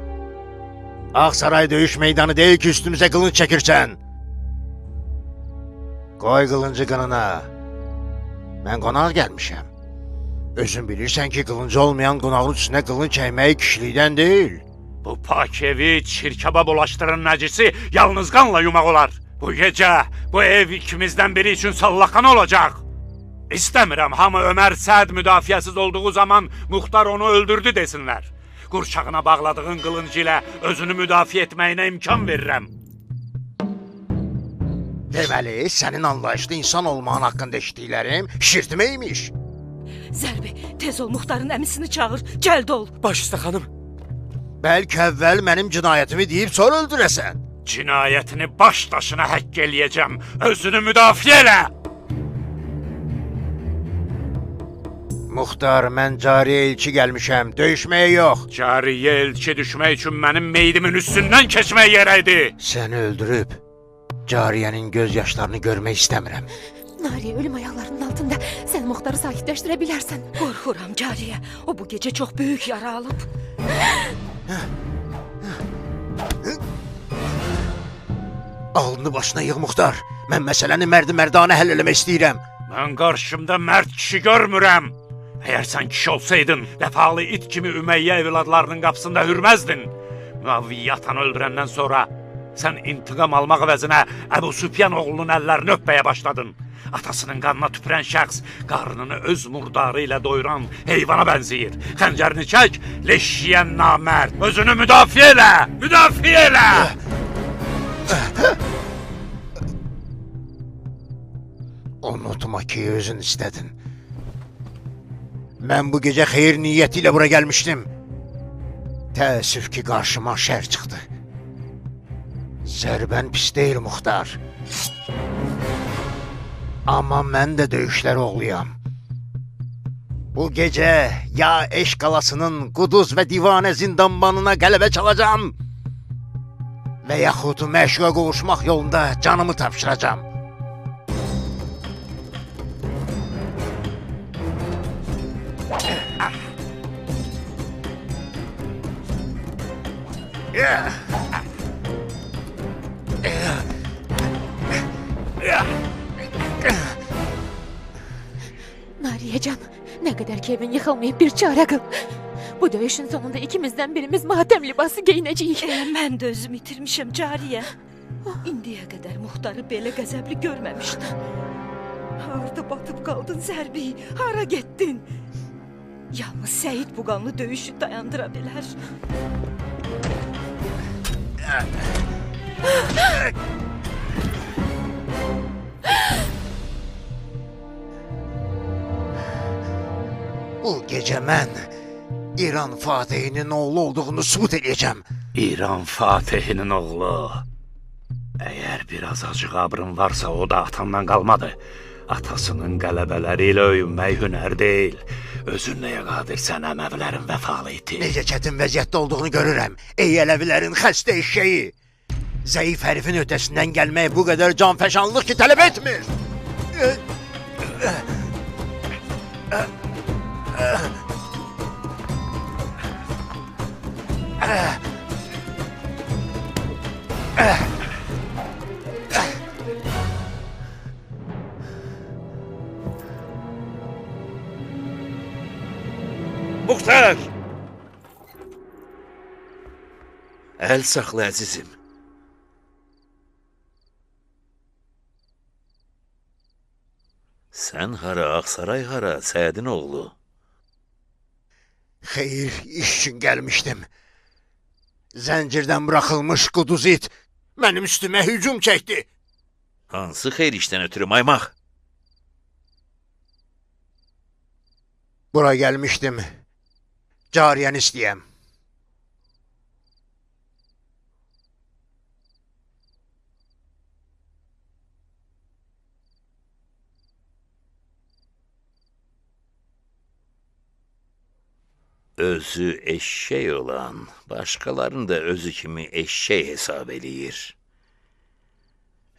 Ağsaray döyüş meydanı deyil ki üstümüzə qılınc çəkirsən. Qoy qılıncı qınına. Mən qonaq gəlmişəm. Özün bilirsən ki, qılıncı olmayan qonağın üstünə qılınc çəkməyi kişilikdən deyil. Bu pak evi çirkaba bulaşdıran nəcisi yalnız qanla yumaq olar. Bu gecə bu ev ikimizdən biri üçün sallaqan olacaq. İstəmirəm hamı Ömər Səd müdafiəsiz olduğu zaman Muxtar onu öldürdü desinlər. Qurşağına bağladığın qılıncı ilə özünü müdafiə etməyinə imkan verirəm. Deməli, sənin anlayışlı insan olmağın haqqında eşitdiklərim şirtmə imiş. Zərbi, tez ol, Muxtarın əmisini çağır, cəld ol. Baş üstə xanım. Bəlkə əvvəl mənim cinayətimi deyib sonra öldürəsən. Cinayətini baş daşına həkk eləyəcəm. Özünü müdafiə elə. Muxtar, mən cariyə elçi gəlmişəm, döyüşməyə yox. Cariyə elçi düşmək üçün mənim meydimin üstündən keçmək yerəydi. Səni öldürüb cariyənin göz yaşlarını görmək istəmirəm. Nariyə ölüm ayaqlarının altında. Sən Muxtarı sakitləşdirə bilərsən. Qorxuram cariyə. O bu gecə çox böyük yara alıb. Alnını başına yığ Muxtar. Mən məsələni mərdi-mərdanə həll eləmək istəyirəm. Mən qarşımda mərd kişi görmürəm. Əgər sən kişi olsaydın, vəfalı it kimi Ümeyyə evladlarının qapısında hürməzdin. Müaviyyə atanı öldürəndən sonra sən intiqam almaq əvəzinə Əbu Süfyan oğlunun əllərini öpməyə başladın. Atasının qanına tüpürən şəxs qarnını öz murdarı ilə doyuran heyvana bənzəyir. Xəncərini çək, leş yiyən namərd. Özünü müdafiə elə, müdafiə elə! Unutma ki, özün istədin. Mən bu gecə xeyir niyyəti ilə bura gəlmişdim. Təəssüf ki, qarşıma şər çıxdı. Zərbən pis deyil, Muxtar. Amma mən də döyüşlər oğluyam. Bu gecə ya Eş qalasının quduz və divanə zindanbanına qələbə çalacağam və yaxud məşuqa qovuşmaq yolunda canımı tapşıracağam. Nariyə can, nə qədər ki evin yıxılmayıb bir çarə qıl. Bu döyüşün sonunda ikimizdən birimiz matəm libası geyinəcəyik. Mən də özümü itirmişəm cariyə. İndiyə qədər Muxtarı belə qəzəbli görməmişdim. Harda batıb qaldın Zərbi, hara getdin? Yalnız Səid bu qanlı döyüşü dayandıra bilər. Bu gecə mən İran Fatihinin oğlu olduğunu sübut eləyəcəm. İran Fatihinin oğlu. Əgər biraz acıq abrın varsa o da atandan qalmadı. Atasının qələbələri ilə öyünmək hünər deyil. Özün nəyə qadirsən əməvlərin vəfalı iti. Necə çətin vəziyyətdə olduğunu görürəm. Ey ələvilərin xəstə eşşəyi. Zəif hərifin ötəsindən gəlmək bu qədər canfəşanlıq ki tələb etmir. Əl saxla, əzizim. Sən hara, Ağsaray hara, Sədin oğlu? Xeyir, iş üçün gəlmişdim. Zəncirdən buraxılmış quduz it mənim üstümə hücum çəkdi. Hansı xeyir işdən ötürü maymaq? Bura gəlmişdim. Cariyəni istəyəm. Özü eşşək olan, başqalarını da özü kimi eşşək hesab eləyir.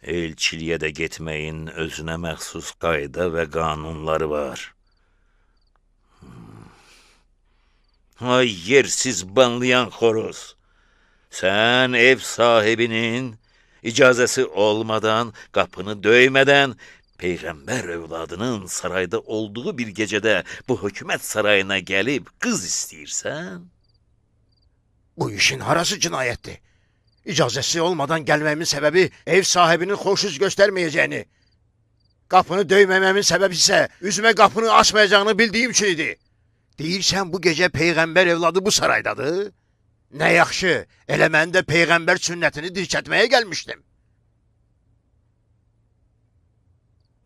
Elçiliyə də getməyin özünə məxsus qayda və qanunları var. Ay yersiz banlayan xoruz! Sən ev sahibinin icazəsi olmadan, qapını döymədən, Peyğəmbər övladının sarayda olduğu bir gecədə bu hökumət sarayına gəlib qız istəyirsən? Bu işin harası cinayətdir? İcazəsi olmadan gəlməyimin səbəbi ev sahibinin xoş üz göstərməyəcəyini, qapını döyməməmin səbəbi isə üzümə qapını açmayacağını bildiyim üçün idi. Deyirsən bu gecə Peyğəmbər evladı bu saraydadır? Nə yaxşı, elə mən də Peyğəmbər sünnətini dirçətməyə gəlmişdim.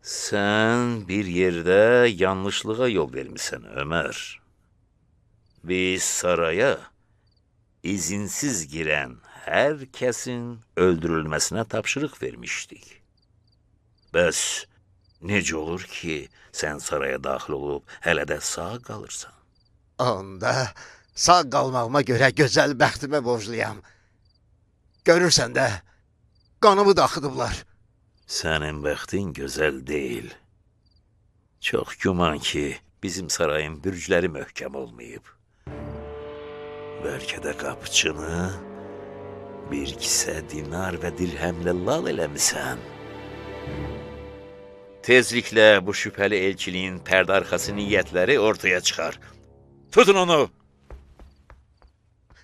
Sən bir yerdə yanlışlığa yol vermisən, Ömər. Biz saraya izinsiz girən hər kəsin öldürülməsinə tapşırıq vermişdik. Bəs necə olur ki, sən saraya daxil olub hələ də sağ qalırsan? Onda sağ qalmağıma görə gözəl bəxtimə borcluyam. Görürsən də, qanımı da axıdıblar. Sənin bəxtin gözəl deyil. Çox güman ki, bizim sarayın bürcləri möhkəm olmayıb. Bəlkə də qapıçını bir kisə dinar və dirhəmlə lal eləmisən. Tezliklə bu şübhəli elçiliyin pərdə arxası niyyətləri ortaya çıxar. Tutun onu!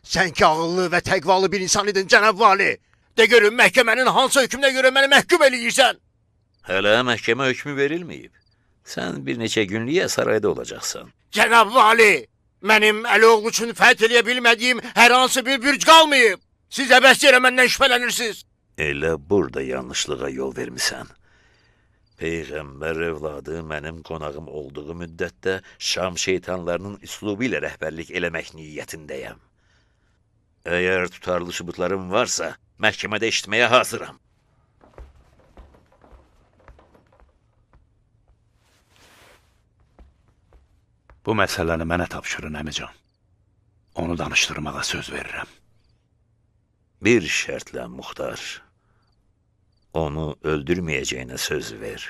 Sən ki ağıllı və təqvalı bir insan idin, cənab vali. De görüm, məhkəmənin hansı hökmünə görə məni məhkum eləyirsən? Hələ məhkəmə hökmü verilməyib. Sən bir neçə günlüyə sarayda olacaqsan. Cənab vali, mənim Əli oğlu üçün fəth eləyə bilmədiyim hər hansı bir bürc qalmayıb. Siz əbəs yerə məndən şübhələnirsiniz. Elə burada yanlışlığa yol vermisən. Peyğəmbər övladı mənim qonağım olduğu müddətdə Şam şeytanlarının üslubu ilə rəhbərlik eləmək niyyətindəyəm. Əgər tutarlı sübutlarım varsa, məhkəmədə eşitməyə hazıram. Bu məsələni mənə tapşırın, əmican. Onu danışdırmağa söz verirəm. Bir şərtlə, Muxtar. Onu öldürməyəcəyinə söz ver.